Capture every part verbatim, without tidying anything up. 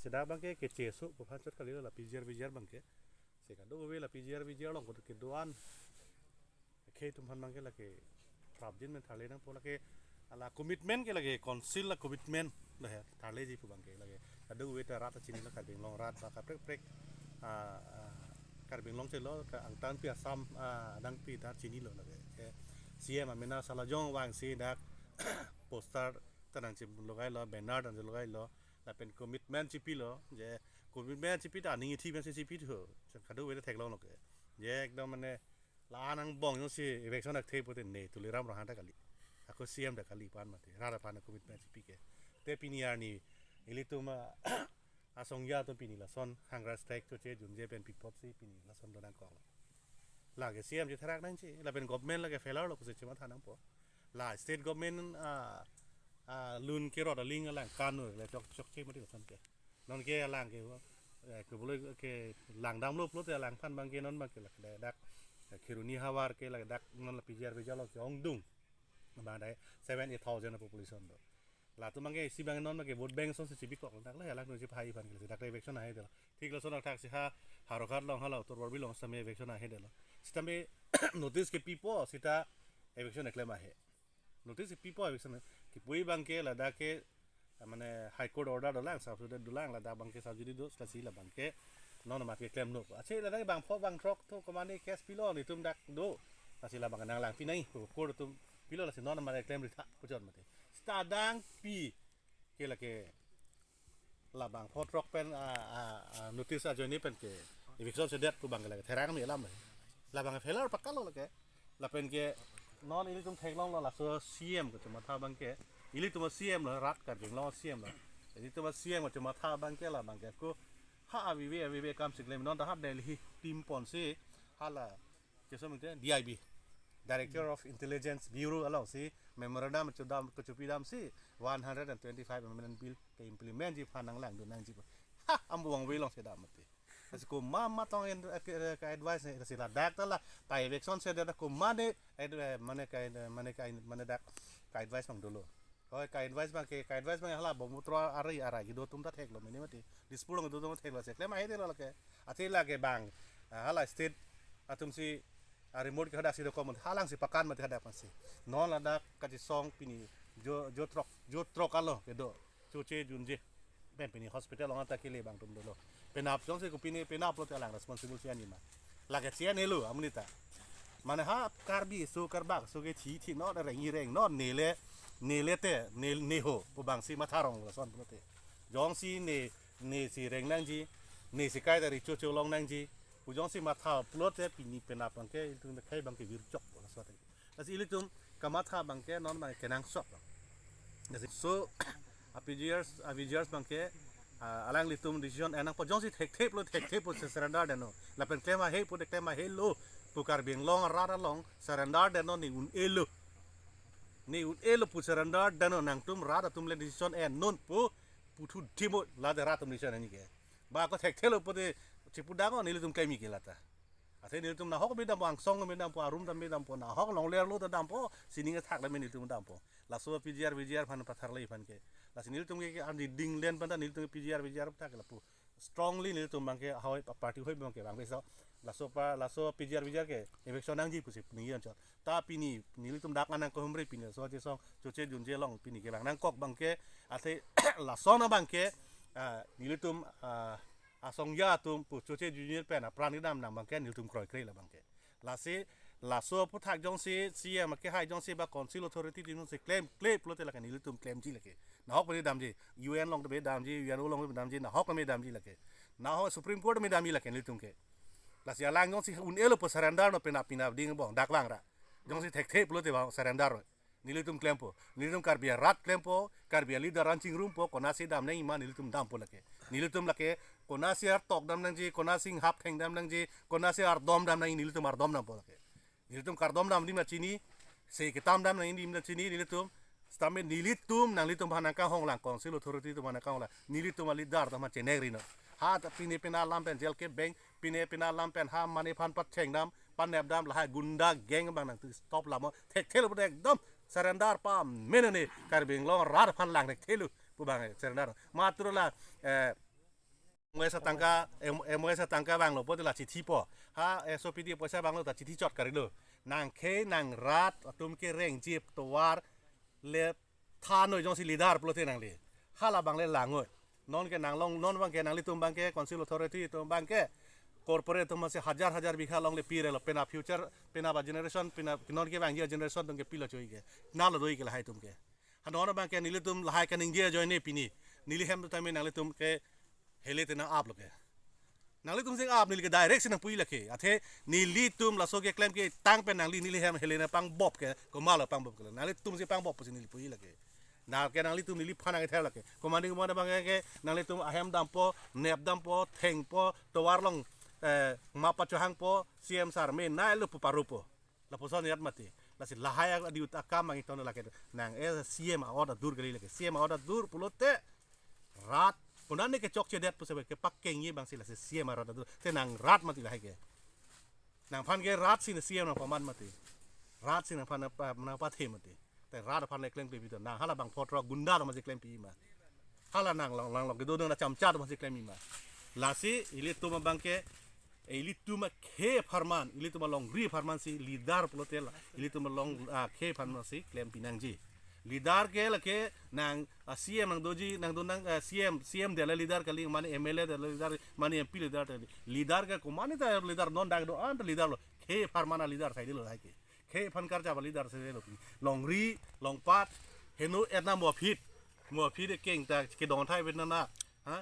Seta abangke kecheso pu aphan chot kalilo la P G R V G R abangke. Si kadokave la P G R V G R along kedo-an akhei atum aphan abangke lake prapjin pen tharle nangpo, lake hala commitment ke lake council la commitment dah ya, tharleji pu abangke lake. Kadokave ta rat ta chinilo, Karbi Anglong rat ba kaprek kaprek, ah, ah, Karbi Anglong chelo ke angtan pi Assam, ah, adang pi ta chinilo lake. Ke C M amena sala jong vangsi dak poster ta nangchelogailo, banner ta nangchelogailo, lapen commitment chipilo, je commitment chipi ta aning ithi pensi chipithu. Kadokave ta theklonglo ke. Je ekdom mane la-an angbong jongsi eviction thekthe pulote ne Tuliram Ronghang ta kali, ako C M ta kali pu-an mati, rat aphan commitment chipi ke. Te pini arni ilitum, ah, asongja atum pini lason hunger strike choche junje pen pi apotsi pini lason do nangkoklo. Lake C M chetherak nangji, lapen government lake failure lo pusi chematha nangpo. La state government, ah, ah, lun kerot aling alang kanur le chok chokche mati lason ke. Non ke alang ke, eh, ke boleh ke langdamlo pulote alangphan abangke non abangke lake dak, eh, Kheroni havar ke lake dak non la P G R V G R along ke ongdung. Abang dai seven eight thousand population do. Latum abangke isi abang non abangke vote bank asonsi chibikok dak la alang no chipahai aphan ke, dak eviction ahedetlo. Thik lason athaksi ha Howraghat along, hala Uttar Borbil along same eviction ahedetlo. Sitame notice kepipo seta eviction keklem ahe. Notice kepipo eviction kipu abangke ladak ke, ah, mane High Court order dolang, sub judice dolang, ladak abangke sub judice do, lasi la abangke non amat keklemnoi. Ache ladak bangpho bangthrok atum komane case pilo, netum dak do. Lasi la abang nanglangpi nangji, court atum pilo, lasi non amat keklem ritha pu chot mati. Seta adang pi ke lake la bangpho throk pen, ah, ah, ah, notice ajoine pen ke eviction sedet pu abangke lake therak me alam. La abang failure pakalo lake. Lapen ke non ilitum theklonglo laso C M kachematha abangke. Ilitum C M lo, rat Karbi Anglong C M lo. Ilitum C M kachematha abangke la abangke ko ha avive avive akam si klem, non ta ha Delhi team ponsi hala keso mite D I B, Director of Intelligence Bureau alongsi memorandum chodam, kachopidamsi one hundred and twenty-five amendment bill ke-implement ji aphan nanglangdun nangji. Ha, ambu vangve longsi dam mati. Lasi komat matong en, eh, ke, eh, ka-advice ne, lasi ladak ta la pa eviction sedet ta komane, eh, mane ka, mane ka, mane dak ka-advice abang dolo. Oi, ka-advice abangke, ka-advice abang hala bomutro ari arai kedo atum ta theklo mene mati. Dispur along kedo atum theklo, si klem ahedetlo lake. Athe lake bang, ah, hala state atumsi, ah, remote ke hadaksi do common, halangsi pakan mati hadak aphansi. Non ladak kachesong pini jo, jo throk, jo throk alo kedo. Choche junje pen pini hospital along ta kele abang atum dolo. Penap jongsi ko pini penap pulote alang responsible si anima. Lake chian helo amonit ta. Mane ha Karbi aso Karbak aso ke thi thi non, reng ireng non, nele, nele te, ne, neho pu abangsi matharong lason pulote. Jongsi ne, nesi reng nangji, nesi kaita ri choche long nangji pu jongsi matha pulote pini penap abangke, ilitum khei abangke virchok lason. Lasi ilitum kamatha abangke non abang kenangsot. Lasi so, a P G Rs, a V G Rs abangke, ah, alanglitum decision en nangpo, jongsi thekthe pulo thekthe pusi surrender detnon. Lapen klem ahe pulote klem ahelo pu, Karbi Anglong arat along surrender detnon, ne un-elo. Ne un-elo pu surrender detnon, nangtum rat atum le decision ennon pu, puthu dimo, lade rat atum decision enji ke. Ba ko thekthelo pulote chipudang-o, nelitum klem-ik ke lata. Athe nelitum nahok me dampo, angsong me dampo, arum ta me dampo, nahok longler lo ta dampo, sining athak ta me nelitum dampo. Laso P G R, V G R aphan patharle aphan ke. Lasi nelitum ke, ke andi dinglen pen ta nelitum P G R, V G R athak ke lapu strongly nelitum abangke hoi pa-, party hoi abangke bang beso. Laso pa, laso P G R, V G R ke eviction nangji pusi ningje anchot. Ta pini nelitum dak anang kohumri pini laso chesong choche junje along pini kelang nangkok abangke, athe lason abangke, ah, nelitum, ah, asongja atum pu choche junje pen apran kedam nang abangke nelitum kroikre la abangke. Lasi laso aphuthak jongsi C M kehai jongsi ba council authority atum jongsi klemkle pulote lake nelitum klemji lake. Nahok pen damji, U N along ta damji, U N O along ta damji, nahok pen damji lake. Nahok Supreme Court pen damji lake nelitum ke. Lasi alang jongsi un-elo pu surrender non, penap penap ding bong dak vangra. Jongsi thekthe pulote bang surrender non. Nelitum klempo, nelitum Karbi arat klempo, Karbi aleader an chingrumpo, konatsi dam nangji ma nelitum dampo lake. Nelitum lake, konatsi artok dam nangji, konatsi hap theng dam nangji, konatsi ardom dam nangji, nelitum ardom dampo lake. Nelitum kardom dam adim ta chini, se ketam dam nangji adim ta chini, nelitum, sitame nelitum, nanglitum aphan nangkanghong lang, council authority atum aphan nangkanghong lang, nelitum aleader atum aphan chenek rinon. Ha ta pine pina alam pen jail ke beng, pine pina alam pen ha mane aphan patheng dam, panep dam, lahai gunda gang abang nangtum stop lamo. Thekthelo pulote ekdom surrender pame non, ne Karbi Anglong arat aphan lang thekthelo pu abang surrender. Matro la, eh, M O S atangka, M-, M O S atangka vanglo pulote la chithi po. Ha, S O P D poisa vanglo ta chithi chot karilo. Nang khei nang rat atum kerengji tovar le thanoi jongsi leader pulote nangli. Hala abang le langoi. Non ke nanglong, non abang ke nanglitum abang ke council authority atum abang ke corporate atum si hajar hajar bigha longle pirelo, penap future, penap a generation, penap non kevangji a generation atum ke pilo choi ke. Nalo doi ke lahai atum ke. Ha non abang ke nelitum lahai kaningje ajoine pini. Neli hem tu tame nanglitum ke hele te nang-aplo ke. Nanglitum si ap, neli ke direct si nangpuji lake. Athe nelitum laso keklem ketang pen nangli neli hem hele nangpangbop ke, komatlo pangbop ke. Nanglitum si pangbop pusi neli puji lake. Na ke nanglitum neliphan nangkether lake. Komatne komatne abang ke nanglitum ahem dampo, nep dampo, thengpo, tovar along, eh, map pachohangpo, C M sir menailo pu paropo. Lapuson yat mati. Lasi lahai a-duty akam abang ington lake. Nang, eh, C M a-order dur kali lake. C M a-order dur pulote rat, konane kechokchedet pusi abang ke pakengji abang si lasi C M a-order dur. Te nang rat mati lahai ke. Nangphan ke rat si na C M nangpaman mati. Rat si nangphan nangpa-, nangpathe mati. Te rat aphan le klempi piton. Nang hala bangpho throk gunda atum si klempi ma. Hala nang long, long, long kedo nang chamcha atum si klempi ma. Lasi ilitum abang ke, ilitum akhei apharman, ilitum alongri apharman si leader pulote la, ilitum along, ah, akhei apharman si klempi nangji. Leader ke lake nang, ah, C M nang doji, nang do nang, ah, C M, C M det le leader kali, mane M L A det le leader, mane M P leader det le. Leader ke komatne ta leader non dak do-an ta leader lo. Akhei apharman a-leader saidelo lahai ke. Akhei aphan karjap a-leader saidelo. Longri, longpat, heno etna mo aphi. Mo aphi de keng ta kedong thai vet nana. Ha?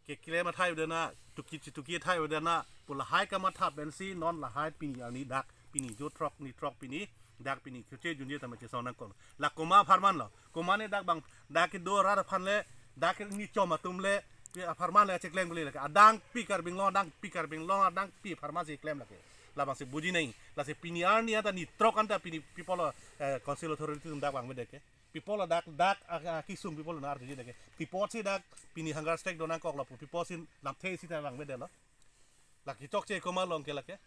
Keklem athai vet nana, tuki tuki athai vet nana. Pu lahai kamatha pensi non lahai pini arni dak, pini jo throk ni throk pini, dak pini khuche junje tame chesong nangkok. La komat apharman lo. Komatne dak abang, dak kedo rat aphan le, dak ke ni chom atum le, pi apharman le cheklem kali lake. Adang pi Karbi Anglong, adang pi Karbi Anglong, adang pi apharman si klem lake. Labang si buji nai. Lasi pini arni anta ni throk anta pini pi apotlo, eh, council authority atum dak vangvedet ke. Pi apotlo dak, dak, ah, ah, kesung pi apotlo nang arjuji lake. Pi apotsi dak pini hunger strike do nangkoklo pu, pi apotsi lamthe si ta vangvedetlo. Lake chokche komat along ke lake.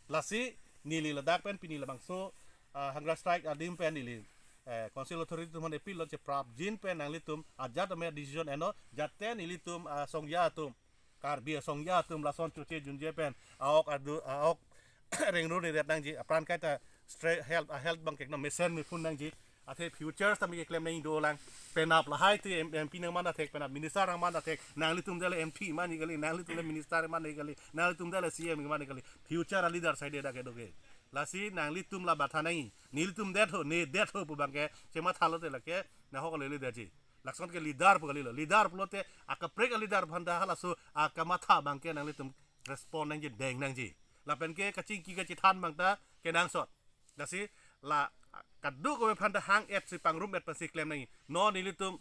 Lasi neli ladak pen pini labangso, ah, hunger strike adim pen neli, eh, council authority atum aphan appeal lo, cheprapjin pen nanglitum ajat ame decision ennon, jate nelitum, ah, songja atum, Karbi asongja atum lason choche junje pen a-ok adu, a-ok rengru ni ret nangji, apran kaita stre-, health, a-health abang ke ekdom mesen mepun nangji. Athe future tame keklem nang dolang. Penap lahai te M-, M P nangman athek, penap minister nangman athek, nanglitum det le M P man kali, nanglitum det le minister man kali, nanglitum det le C M man kali. Future a-leader saide dak kedo ke. Lasi nanglitum la matha nangji. Nelitum det ho, ne det ho pu abang ke, chematha lote lake, nahok le le detji. Lason ke leader pu kalilo. Leader pulote akaprek a-leader aphan ta halaso akamatha abang ke nanglitum respond nangji, deng nangji. Lapen ke kachingki kachethan abang ta kenangsot. Lasi la kadokave aphan ta hang-et si pangrum et pensi klem nangji. Non nelitum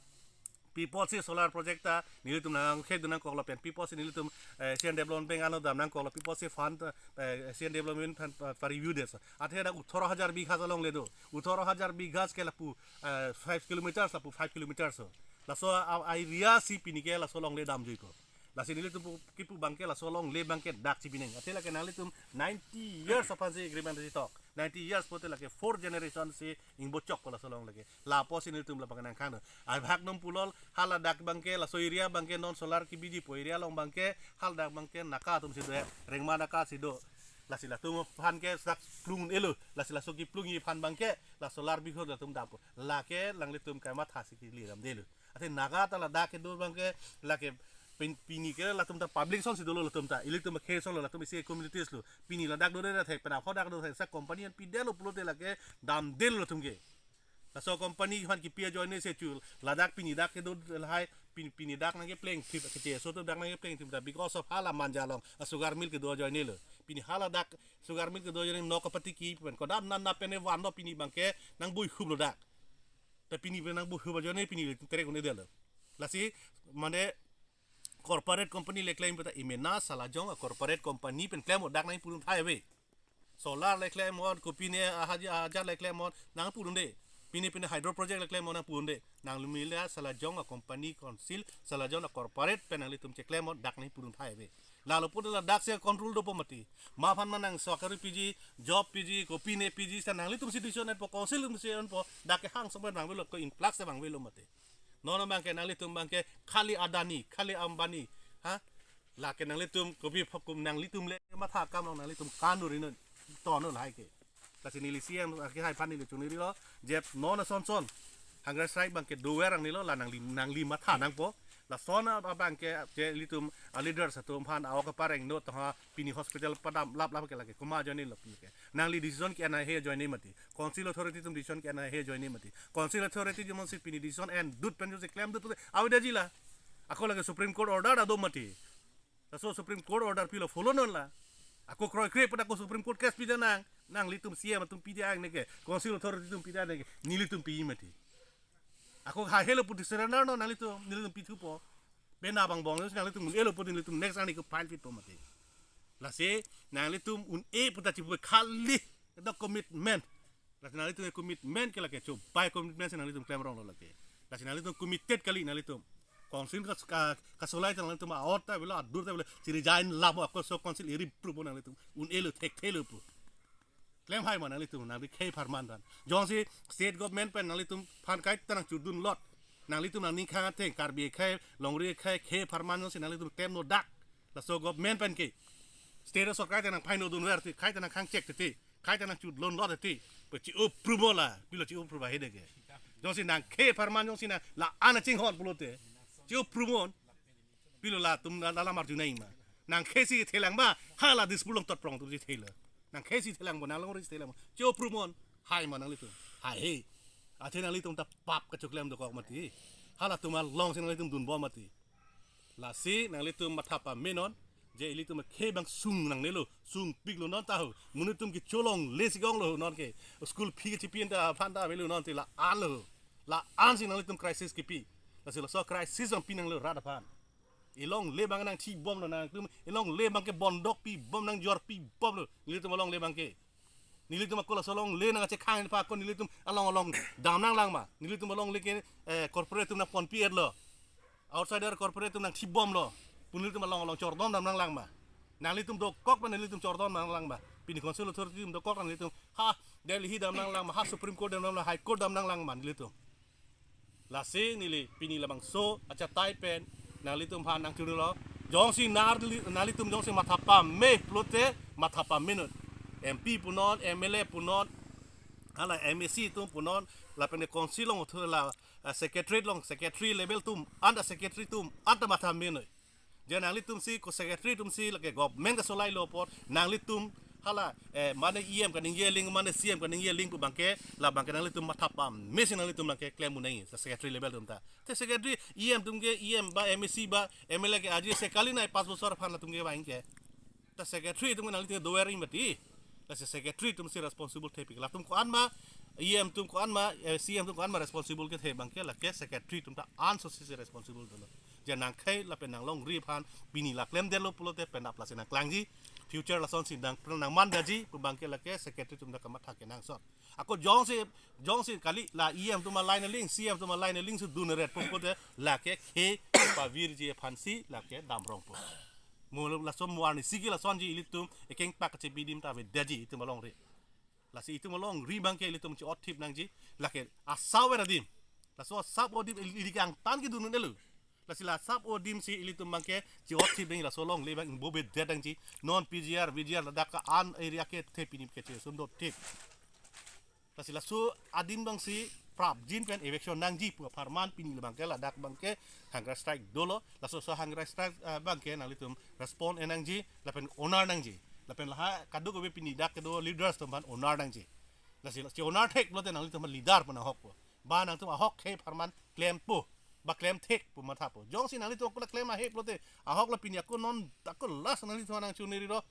pi apotsi solar project ta nelitum nangkhedun nangkoklo pen pi apotsi nelitum, eh, Asian Development Bank anlo dam nangkoklo, pi apotsi fund, eh, Asian Development Fund pa, pa-review det so. Athe dak othoro hajar bigha alongle do. Othoro hajar bigha ke lapu, eh, five kilometers, lapu five kilometers so. Laso a, a-area si pini ke laso alongle damjuiko. Lasi nelitum pu, kipu abang ke laso alongle abang ke dak chibi nang. Athe lake nanglitum ninety years aphan si agreement si tok. Ninety years pulote lake four generation si ingbochokpo laso alongle ke. Lapusi nelitum labang nangkhang do. Ai bhag nom pulo hala dak abang ke laso area abang ke non solar kebiji pu area along abang ke haladak abang ke Naga atum si do, Rengma Naga si do. Lasi latum aphan ke sak plung elo. Lasi laso keplungji aphan abang ke la solar bihur latum dampo. Lake nanglitum kamatha si kili ramdelo. Athe Naga ta ladak kedo abang ke lake pin-, pini ke latum ta public asonsi dolo latum ta. Ilitum akhei asonlo, latum isi communities lo. Pini ladak dode athek, penap hadak do athek, sa company an pidetlo pulote lake damdetlo latum ke. Laso company aphan kipi ajoine si chu ladak pini dak kedo lahai, pini, pini dak nangkepleng thip, keche aso atum dak nangkepleng thip ta because of hala Manja along a-sugar mill kedo ajoine lo. Pini haladak sugar mill kedo ajoine nok kapatiki pen kodam nana pen ne vanlo, pini abang ke nangbuihuplo dak. Ta pini pen nangbuihup ajoine pini le terek un-edetlo. Lasi mane corporate company le klem pu ta imena Salajong a-corporate company pen klem dak nangpudun thai ave. Solar le klemnon, kopine ahaji ahajar le klemnon, nangpudunde. Pini pini hydro project le klemnon nangpudunde. Nangli mila Salajong a-company council, Salajong a-corporate pen nanglitum cheklemnon, dak nangpudun thai ave. Lalo pulote ladak si control dopo mati. Ma aphan ma nang sorkari piji, job piji, kopine piji, sa nanglitum si decision enpo, council atum si enpo, dak kehang asomar vangvelo, ko influx si vangvelo mati. Non abang ke nanglitum abang ke khali Adani, khali Ambani, ha? Lake nanglitum kopi phokum nanglitum le matha akam along nanglitum kanuri non, tono lahai ke. Lasi neli C M ke hai aphan neli chunirilo, jep non ason son hunger strike abang ke dover ang nilo, la nangli, nangli matha nangpo. Lason abang ke je ilitum a leaders atum aphan a-ok apareng no toha pini hospital padam lap lap ke lake komat ajoine lo pini ke. Nangli decision ke-en ahe ajoine mati. Council authority atum decision ke-en ahe ajoine mati. Council authority jemon si pini decision endut pen jose klemdut pute avedetji la. Ako lake Supreme Court order do mati. Laso Supreme Court order pilo follow non la. Ako kroikre pada ako Supreme Court case pida nang. Nanglitum C M atum pida ang neke. Council authority atum pida neke. Nelitum pi mati. Ako ha helo pute surrender non nanglitum. Nelitum pithupo. Bena bang bong nanglitum un-elo pute nelitum next ani ko file pitpo mati. Lasi nanglitum un-e puta chipu kali. Dak commitment. Lasi nanglitum commitment ke lake chobai commitment si nanglitum klem rong lo lake. Lasi nanglitum committed kali nanglitum. Council ka, ka, kasolai ta nanglitum a-ot ta avelo, adur ta avelo, si resign lamo, ako laso council eri prupo nanglitum. Un-elo thekthelo pu. Klem hai ma nanglitum, nangli khei apharman dan. Jongsi state government pen nanglitum aphan kaita nangchudun lot. Nanglitum nangning khang ateng, Karbi akhei, longri akhei, khei apharman jongsi nanglitum klem no dak. Laso government pen ke. State sorkar ta nangphaino dunver ti, kaita nangkhang chek ti. Kaita nangchudlon lot ti. Pe chi-o prumo la, pilo chi-o prumo hede ke. Jongsi nang khei apharman jongsi na la-an chinghon pulote. Chi-o prumon. Pilo latum la, la lamar junai ma. Nang khei si thelang ma, hala Dispur along totprong atum si thelo. Nang khei si thelang bo, nang longri si thelang bo. Chi-o prumon, hai ma nanglitum. Hai he. Athe nanglitum ta pap kachoklem dokok mati. Halatum along si nanglitum dunbom mati. Lasi nanglitum matha pame non, je ilitum khei abang sung nangnelo, sungpiklo non tahu. Monit atum kecholongle si onglo non ke. School fee kechipi ta aphan ta avelo non ti la-an lo. La-an si nanglitum crisis kepi. Lasi laso crisis abang pi nanglo rat aphan. Elongle abang nangthibomlo nangtum. Elongle abang ke bondok pibom nangjor pibomlo. Nelitum alongle abang ke. Nelitum ako laso longle nangchekhang pa ako nelitum along along dam nanglang ma. Nelitum alongle ke, eh, corporate atum nangponpi-etlo. Outsider corporate atum nangthibomlo. Pu nelitum along along chordom dam nanglang ma. Nanglitum dokok ma nelitum chordom nanglang ma. Pini council authority atum dokok nanglitum. Ha Delhi dam nanglang ma. Ha Supreme Court dam nanglang, High Court dam nanglang ma nelitum. Lasi neli pini labangso achatai pen nanglitum aphan nangchunilo. Jongsi nar-, nanglitum jongsi matha pame pulote matha pame non. M P punon, M L A punon, hala M A C atum punon, lapen council along uthu la, eh, secretary along, secretary level atum, under secretary atum, under matha pame non. Je nanglitum si ko secretary atum si lake government kasolailo apot nanglitum hala, eh, mane E M kaningje aling, mane C M kaningje aling pu abang ke, la abang ke nanglitum matha pame si nanglitum abang ke klem unai, sa secretary level atum ta. Te secretary E M atum ke, E M ba M A C ba M L A ke aji sekali nai pas bosor aphan latum ke abang ke. Ta secretary atum ke nanglitum dover mati. Lasi secretary atum si responsible thepik. Latum ko-an ma, E M atum ko-an ma, eh, C M atum ko-an ma responsible kethe abang ke lake secretary atum ta anso si responsible dolo. Je nang khei lapen nang longri aphan pini la klemdetlo pulote penap lasi nangklangji. Future lason si nang pran nangmandaji pu abang ke lake secretary atum ta kamatha kenangsot. Ako jongsi, jongsi kali la E M atum a-line aling, C M atum a-line aling si dunret pon pulote lake khei pavirji aphan si lake damrongpo. Mo laso mo arnisi ke lasonji ilitum ekeng pak kachebi adim ta avedetji itum alongri. Lasi itum alongri abang ke ilitum chi-otthip nangji. Lake asap adim. Laso asap adim ili, ili ke angtan kedun un-elo. Lasi la asap adim si ilitum abang ke chi-otthip nangji, laso longle abang ingbo bedet nangji. Non P G R, V G R ladak ko-an area kethe pini kechesung dotthip. Lasi laso adim abang si prapjin pen eviction nangji pu apharman pini labang ke ladak abang ke hunger strike dolo. Laso so hunger strike, eh, abang ke nanglitum respond en nangji lapen onar nangji. Lapen lahai kadokave pini dak kedo leaders atum aphan onar nangji. Lasi, lasi onar thek pulote nanglitum aphan leader pu nang ahok po. Ba nangtum ahok khei apharman klempo. Ba klem thek pu mathapo. Jongsi nanglitum ako la klem ahe pulote ahok la pini ako non ako last nanglitum nangchunirilo.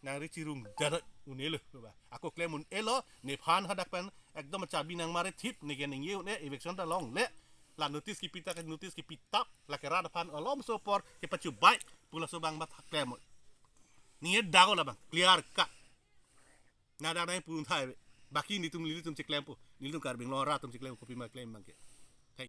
Nangri chirung dana un-elo ba. Ako klem un-elo, nephan hadak pen ekdom chabi nangmare thip, neke ningje un-e, eviction ta longle. La notice kepi ta ke notice kepi tap, lake rat aphan alomso apor kepachubai pu laso abang matha klem. Ningje dak o labang, clear cut. Nada nai pun thai. Baki nelitum, nelitum chiklempo. Nelitum Karbi Anglong arat atum chiklem, kopi ma klem abang ke.